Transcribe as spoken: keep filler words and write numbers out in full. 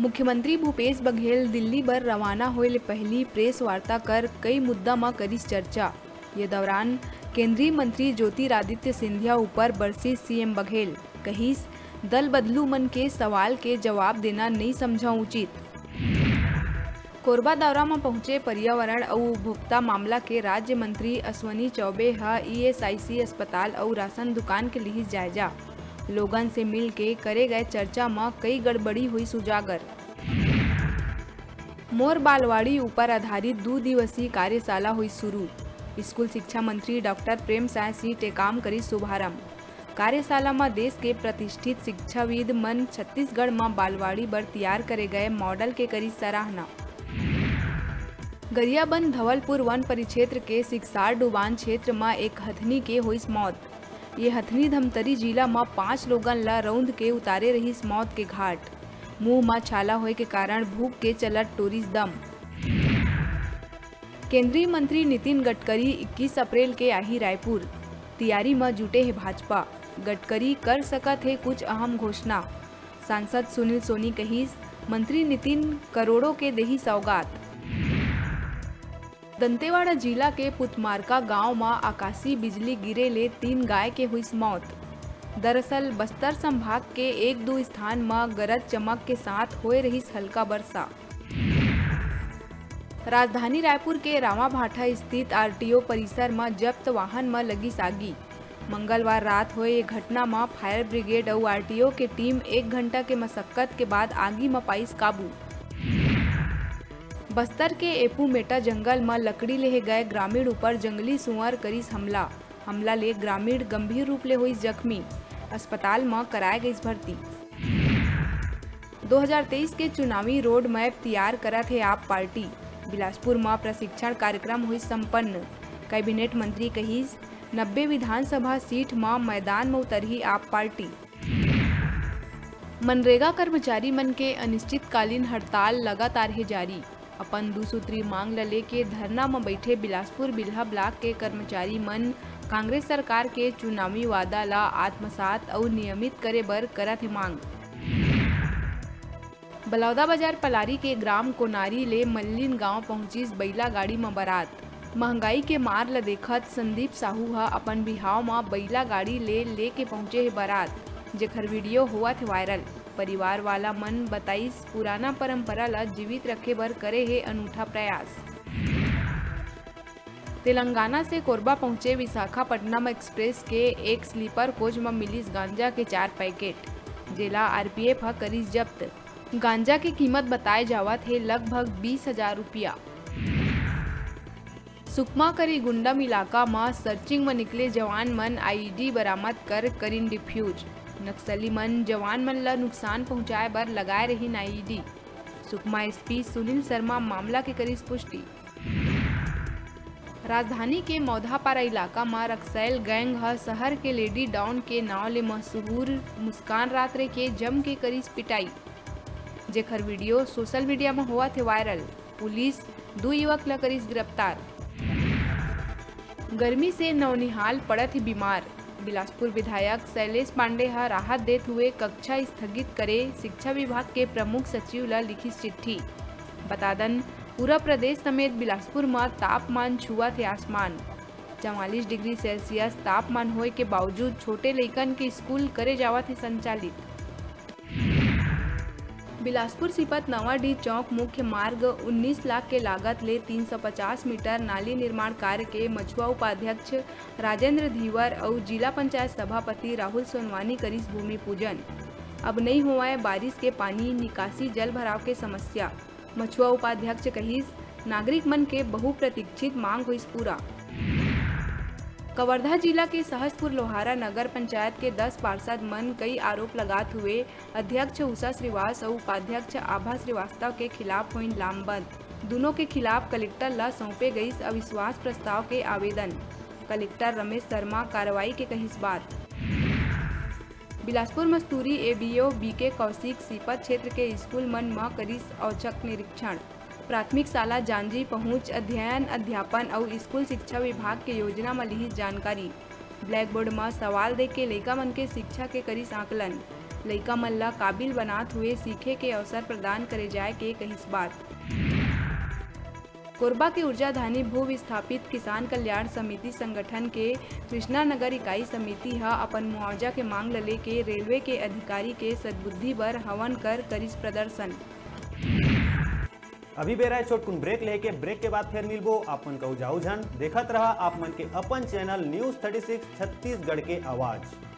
मुख्यमंत्री भूपेश बघेल दिल्ली बर रवाना होए ले पहिली प्रेस वार्ता कर कई मुद्दा म करिस चर्चा। ये दौरान केंद्रीय मंत्री ज्योतिरादित्य सिंधिया ऊपर बरसिस सीएम बघेल, कहिस, "दल बदलू मन के सवाल के जवाब देना नइ समझंव उचित।" कोरबा दौरा म पहुंचे पर्यावरण अउ उपभोक्ता मामला के राज्य मंत्री अश्वनी चौबे ह ईएसआईसी अस्पताल अउ राशन दुकान के लिहिस जायजा। लोगन से मिल के करे गए चर्चा म कई गड़बड़ी होइस उजागर। मोर बालवाड़ी ऊपर आधारित दू दिवसीय कार्यशाला होइस शुरू। स्कूल शिक्षा मंत्री डॉक्टर प्रेमसाय सिंह टेकाम करिस शुभारंभ। कार्यशाला म देश के प्रतिष्ठित शिक्षाविद मन छत्तीसगढ़ म बालवाड़ी बर तियार करे गए मॉडल के करिस सराहना। गरियाबंद धवलपुर वन परिक्षेत्र के सिकसार डुबान क्षेत्र म एक हथनी के होइस मौत। ये हथनी धमतरी जिला म पांच लोगन ल रौंद के उतारे रहिस मौत के घाट। मुंह म छाला होए के कारण भूख के चलत टोरिस दम। केंद्रीय मंत्री नितिन गडकरी इक्कीस अप्रैल के आही रायपुर। तियारी म जुटे हे भाजपा। गडकरी कर सकत हे कुछ अहम घोषणा। सांसद सुनील सोनी कहिस, मंत्री नितिन करोड़ों के देही सौगात। दंतेवाड़ा जिला के पुतमारका गांव म आकाशीय बिजली गिरे ले तीन गाय के हुईस मौत। दरअसल बस्तर संभाग के एक दू स्थान म गरज चमक के साथ होए रहिस हल्का बरसा। राजधानी रायपुर के रामाभाठा स्थित आरटीओ परिसर म जब्त वाहन म लगिस आगी। मंगलवार रात होए ये घटना म फायर ब्रिगेड अउ आरटीओ के टीम एक घंटा के मशक्कत के बाद आगी म पाइस काबू। बस्तर के एपूमेटा जंगल म लकड़ी लेहे गए ग्रामीण ऊपर जंगली सुअर करिस हमला। हमला ले ग्रामीण गंभीर रूप ले होइस जख्मी। अस्पताल म कराए गइस भर्ती। दो हज़ार तेईस के चुनावी रोड मैप तियार करत हे आप पार्टी। बिलासपुर म प्रशिक्षण कार्यक्रम होइस संपन्न। कैबिनेट मंत्री कहिस, नब्बे विधानसभा सीट म मैदान म उतरही आप पार्टी। मनरेगा कर्मचारी मन के अनिश्चितकालीन हड़ताल लगातार हे जारी। अपन दू सूत्री मांग ल लेके धरना म बइठे बिलासपुर बिल्हा ब्लॉक के कर्मचारी मन कांग्रेस सरकार के चुनावी वादा ल आत्मसात अउ नियमित करे बर करत हे मांग। बलौदाबाजार पलारी के ग्राम कोनारी ले मल्लिन गांव पहुंचिस बइला गाड़ी म बरात। महंगाई के मार ल देखत संदीप साहू ह अपन बिहाव म बइला गाड़ी ले लेके पहुंचे हे बरात, जेखर वीडियो होवत हे वायरल। परिवार वाला मन बताइस, पुराना परंपरा ल जीवित रखे बर करे हे अनूठा प्रयास। तेलंगाना से कोरबा पहुंचे विशाखापट्टनम एक्सप्रेस के एक स्लीपर कोच म मिलिस गांजा के चार पैकेट, जेला आरपीएफ ह करिस जब्त। गांजा के कीमत बताए जावत हे लगभग बीस हजार रुपया। सुकमा करीगुंडम इलाका म सर्चिंग म निकले जवान मन आईईडी बरामद कर करिन डिफ्यूज। नक्सली मन जवान मन ल नुकसान पहुंचाए बर लगाए रहिन आईईडी। सुकमा एसपी सुनील शर्मा मामला के करिस पुष्टि। राजधानी के मौधापारा इलाका म रक्सैल गैंग ह शहर के लेडी डॉन के नांव ले मशहूर मुस्कान रात्रे के जम के करिस पिटाई, जेखर वीडियो सोशल मीडिया म होवत हे वायरल। पुलिस दू युवक ल करिस गिरफ्तार। गर्मी से नौनिहाल पड़त हे बीमार। बिलासपुर विधायक शैलेश पांडे ह राहत देत हुए कक्षा स्थगित करे शिक्षा विभाग के प्रमुख सचिव ल लिखिस चिट्ठी। बता दन, पूरा प्रदेश समेत बिलासपुर म तापमान छुअत हे आसमान। चवालीस डिग्री सेल्सियस तापमान होए के बावजूद छोटे लइकन के स्कूल करे जावत हे संचालित। बिलासपुर सीपत नवाडीह चौक मुख्य मार्ग उन्नीस लाख के लागत ले तीन सौ पचास मीटर नाली निर्माण कार्य के मछुआ उपाध्यक्ष राजेंद्र धीवर अउ जिला पंचायत सभापति राहुल सोनवानी करिस भूमि पूजन। अब नइ होवय बारिश के पानी निकासी जल भराव के समस्या। मछुआ उपाध्यक्ष कहिस, नागरिक मन के बहुप्रतीक्षित मांग होइस पूरा। कवर्धा जिला के सहजपुर लोहारा नगर पंचायत के दस पार्षद मन कई आरोप लगात हुए अध्यक्ष उषा श्रीवास अउ उपाध्यक्ष आभा श्रीवास्तव के खिलाफ होइन लामबंद। दुनों के खिलाफ कलेक्टर ल सौंपे गइस अविश्वास प्रस्ताव के आवेदन। कलेक्टर रमेश शर्मा कार्रवाई के कहिस बात। बिलासपुर मस्तूरी एबीओ बीके कौशिक सीपत क्षेत्र के स्कूल मन म करिस औचक निरीक्षण। प्राथमिक शाला जांजी पहुंच अध्ययन, अध्यापन अउ स्कूल शिक्षा विभाग के योजना म लिहिस जानकारी। ब्लैकबोर्ड म सवाल दे के लइका मन के शिक्षा के करिस आकलन। लइका मन ला काबिल बनात हुए सीखे के अवसर प्रदान करे जाए के कहिस बात। कोरबा के ऊर्जाधानी भू विस्थापित किसान कल्याण समिति संगठन के कृष्णा नगर इकाई समिति ह अपन मुआवजा के मांग ल लेके रेलवे के अधिकारी के सद्बुद्धि बर हवन कर करिस प्रदर्शन। अभी बेरा है छोटकुन ब्रेक लेके, ब्रेक के बाद फिर मिलबो। आप मन कहू जाऊ झन, देखत रहा आप मन के अपन channel news thirty six Chhattisgarh के आवाज़।